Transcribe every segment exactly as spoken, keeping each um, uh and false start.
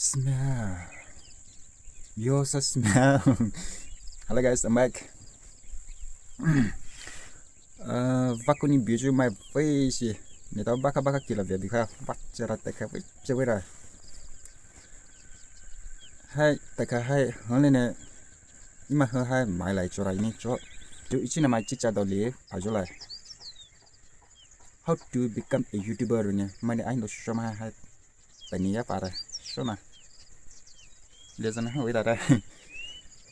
Smell. Yo, so smell. Hello guys, I'm back. Uh, vakuni biju mai vei shi. Ni tao baka baka kila vei bika vachara teka vei chewera. Hai, teka hai, hole ne. Ima ha hai mai lai chora ini cho. Tu ichi na mai chicha doli pajulai. How to become a YouTuber ne. Mani ai no shoma hai. Pani ya para. Shona. Lezana ha weda da.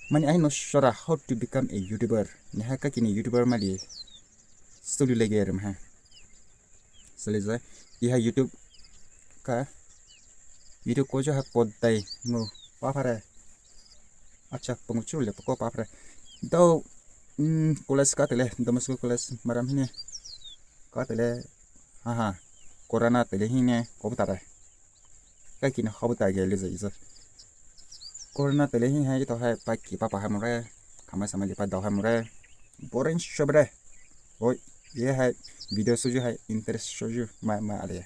Mani ai no shora how to become a YouTuber. Ni ha ka kini YouTuber mali. Sulu lege rum ha. Sulu za. Iha YouTube ka. YouTube ko jo ha podai ngo. Pa para. Acha, panguchu le pako papre. Dau, mm, college ka tele, Don Bosco College maram hine. Ka tele, haha, corona tele hine, kobutare. Ka kine hobuta ge liza iza. Corona tele hine hai to hai pa ki papa hai more, kamai samai lipa dau hai more. Boring shobre. Oi, ye hai video suju hai interest suju mai mai ale.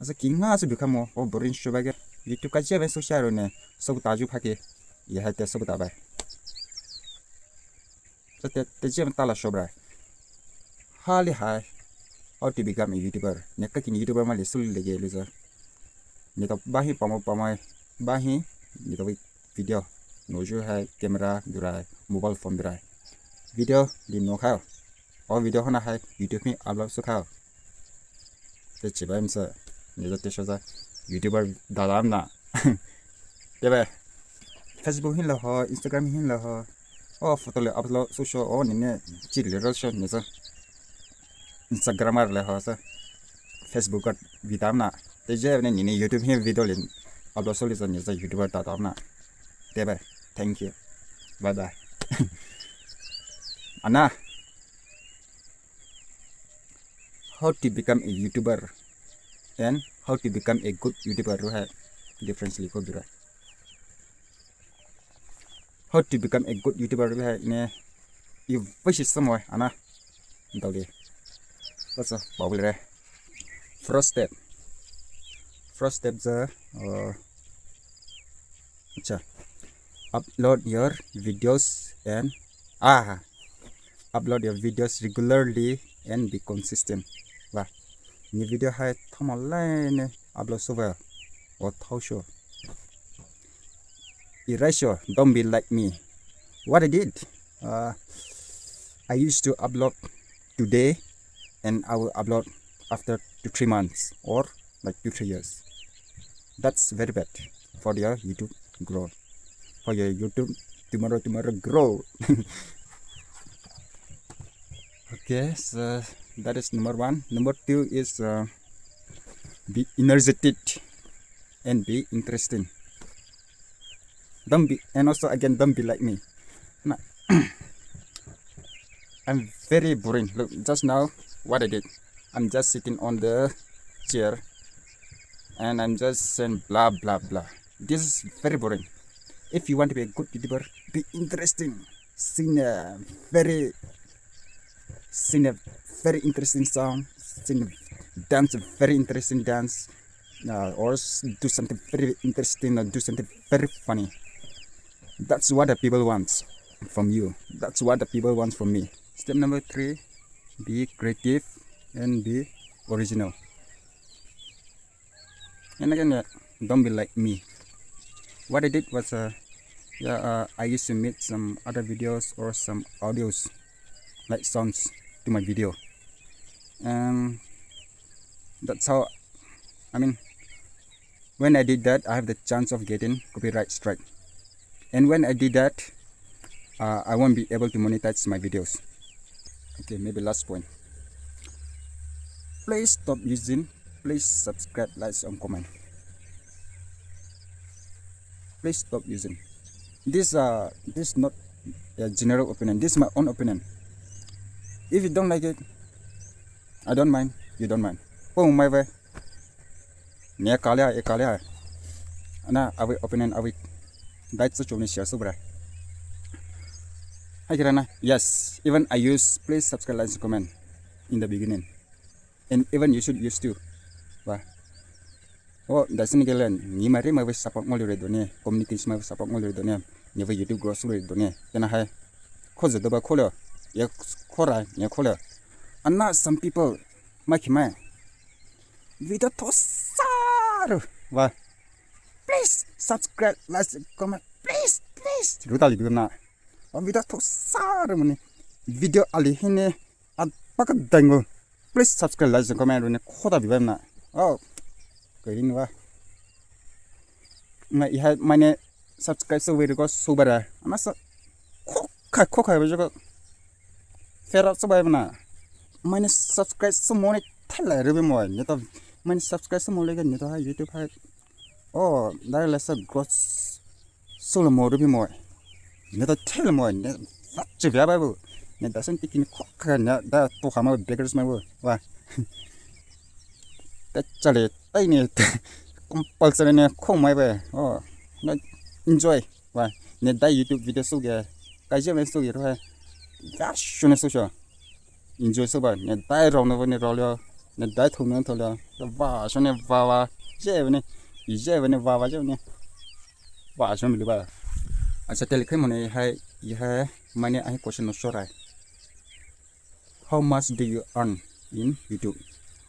Asa kinga su bikamo o boring shoba ge YouTube ka jia ben so sharo ne so ta ju phake ye hai te so ta bai. So te te jia ben tala shobra. Hali hai how to become a YouTuber. Ne ka kini YouTuber mali sul lege liza. Ne to bahi pamo pamai bahi ne to video. No ju hai camera durai mobile phone durai. Video di no khao. O video hana hai YouTube hi upload su khao. Te chiba imsa, ni za te shoza, YouTuber dalam na. Tebe, Facebook hin la ho, Instagram hin la ho. O photo le upload su sho, o ni ne chi le ro sho ni za. Instagram ar le ho sa. Facebook ar vidam na. Te je ne ni ne YouTube hin video le upload su le za ni za YouTuber dalam na. Tebe, thank you. Bye bye. Ana. How to become a YouTuber and how to become a good YouTuber ru hai difference liko bira. How to become a good YouTuber ru hai ne you wish somewhere ana dau de. What's a bawil re. First step. First step za uh, acha. Upload your videos and ah upload your videos regularly and be consistent. Wa ni video hai thoma line upload soba o thau sho. Erasure, don't be like me. What I did, uh, I used to upload today and I will upload after two three months or like two three years. That's very bad for your YouTube growth. For your YouTube tomorrow tomorrow grow. Okay, so that is number one. Number two is uh, be energetic and be interesting. Don't be and also again don't be like me. Nah, I'm very boring. Look, just now what I did. I'm just sitting on the chair and I'm just saying blah blah blah. This is very boring. If you want to be a good YouTuber, be interesting. Sing a very sing a very interesting song. Sing dance a very interesting dance. Uh, or do something very interesting or do something very funny. That's what the people want from you. That's what the people want from me. Step number three, be creative and be original. And again, uh, don't be like me. What I did was, uh, yeah, uh, I used to make some other videos or some audios, like sounds, to my video, and that's how. I mean, when I did that, I have the chance of getting copyright strike. And when I did that, uh, I won't be able to monetize my videos. Okay, maybe last point. Please stop using, please subscribe, like, and comment. Please stop using. This uh this is not a general opinion. This is my own opinion. If you don't like it, I don't mind. You don't mind. Oh my way. Nia kalia, e kalia. Ana, awi opinion, awi. That's the chomni share subra. Hi kirana. Yes. Even I use please subscribe, like, comment in the beginning. And even you should use too. Wah. O, daisü ni kele, ni mai re mai vei support ngole re done, community mai vei support ngole re done, ni vei YouTube grow sule re done, tena hai. Khoze doba khole, ye khora, ye khole. Ana some people, mai khimai. Video to saru, wa. Please subscribe, like, comment, please, please. Ruta li duna. O video to saru mani. Video ali hine, at paka dango. Please subscribe, like, comment, rune khoda biba na. O, kairin wa. Nga ihai mane subscribe so vei ko so bara. Ana sa khoka khoka ba joko. Fera so ba na. Mane subscribe so mone thala rubi mo. Neto mane subscribe so mole ga neto ha YouTube ha. O, dai la sa gross. Solo mo rubi mo. Ne ta tel mo ne. Lachi via ba bu. Ne da sen tikin khoka ne da to hama beggars ma bu. Wa. Ta chale tai ne. Compulsory ne kho mai ba. O. Ne enjoy. Wa. Ne da YouTube video so ge. Kai je me so ge ro. Ga shune so sho. Enjoy so ba, ne dai rao ne va ne rao lio, ne dai thou ne thou lio, va so ne va va, je va ne, i je va ne va va je va ne, va so mi lu ba. Acha tele khai mo ne hai, i hai, mane ai question no shorai. How much do you earn in YouTube?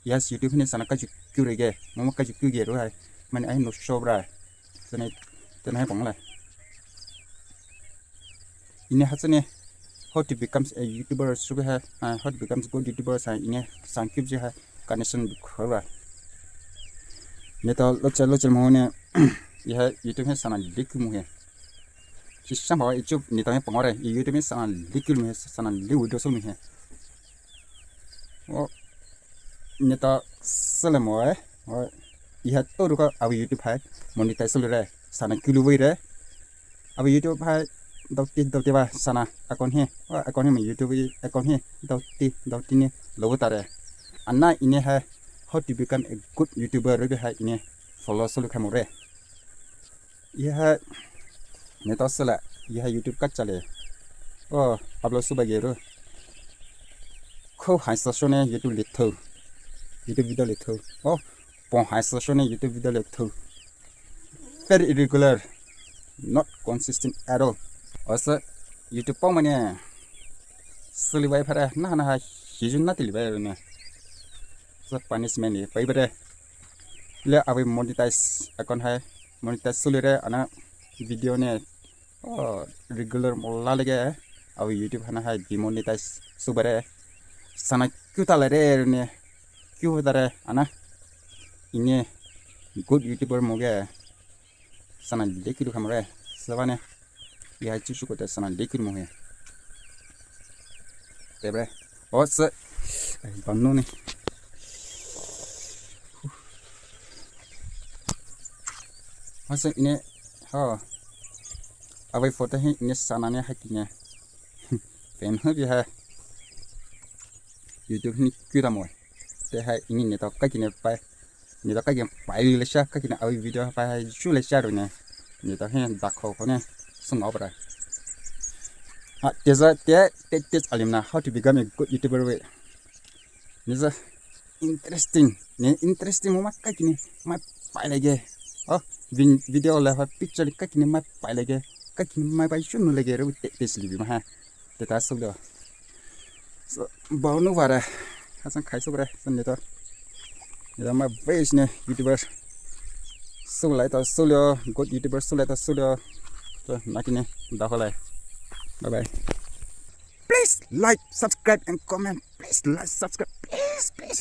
Yes, YouTube ne sana kaji kyu re ge, mama kaji kyu ge ro hai, mane ai no shorai. Sene, tena hai pang lai. Ine ha sene, how to becomes a YouTuber, subi ha, ah, how to becomes good YouTuber sa ine, sang kip je ha, connection khora. Ne to locha locha mo ne, i ha YouTube he sana likhu mo he. Si sam ba YouTube ne to he pang re, i YouTube he sana likhu mo he, sana li video so mo he. O, ne to sele mo e. O, i ha to ru ka awi YouTube hai monetize lu re, sana kilu vei re. Awi YouTube hai dauti dauti ba sana account he. O, account he me YouTube account he dauti dauti ne lo ta re. Ana ine hai how to become a good YouTuber re hai ine follow sulu kha mo re. Iha ne to sela, iha YouTube ka chale. O, upload suba ge ro. Kho hai sa shone YouTube le tho. YouTube video le tho. O, pon hai sa shone YouTube video le tho. Very irregular. Not consistent at all. O sa YouTube pon mane seli bai phara na na ha hijun na tili bai ne. Sa punishment le pai bare. Le awi monetize account hai monetize suli re ana video ne, o, regular mola lege awi YouTube hana hai demonetize subare sana kyu ta lare ne kyu ta re ana ine good YouTuber moge sana le kilu khamre sabane. Iha chuchu kote sana likir mo he. Tebre. O se. Ai, banu ne. O se ine. Ha. Awai photo he ine sana ne hakine. Pen ho bi ha. YouTube ni kira mo. Te ha ine ne to kakine pai. Ni to kakin pai lesha, kakin awi video pai hai ju lesha ro ne. Ni to he dakho ko ne sung opera. Ha, teza te te te alim na how to become a good YouTuber we. Ni za interesting. Ni interesting mo ma kakin mai pai lege. O, vin- video la ha picture kakin mai pai lege. Kakin mai pai ju nu lege ro te te sli bi ma ha. Teta solo. So, bau nu vare. Hasan khai so vare. San neto. Neto ma base ne YouTuber. Sulai to solo. Good YouTuber sulai to solo. So, nakine. Daholai. Bye bye. Please like, subscribe and comment. Please like, subscribe. Please, please.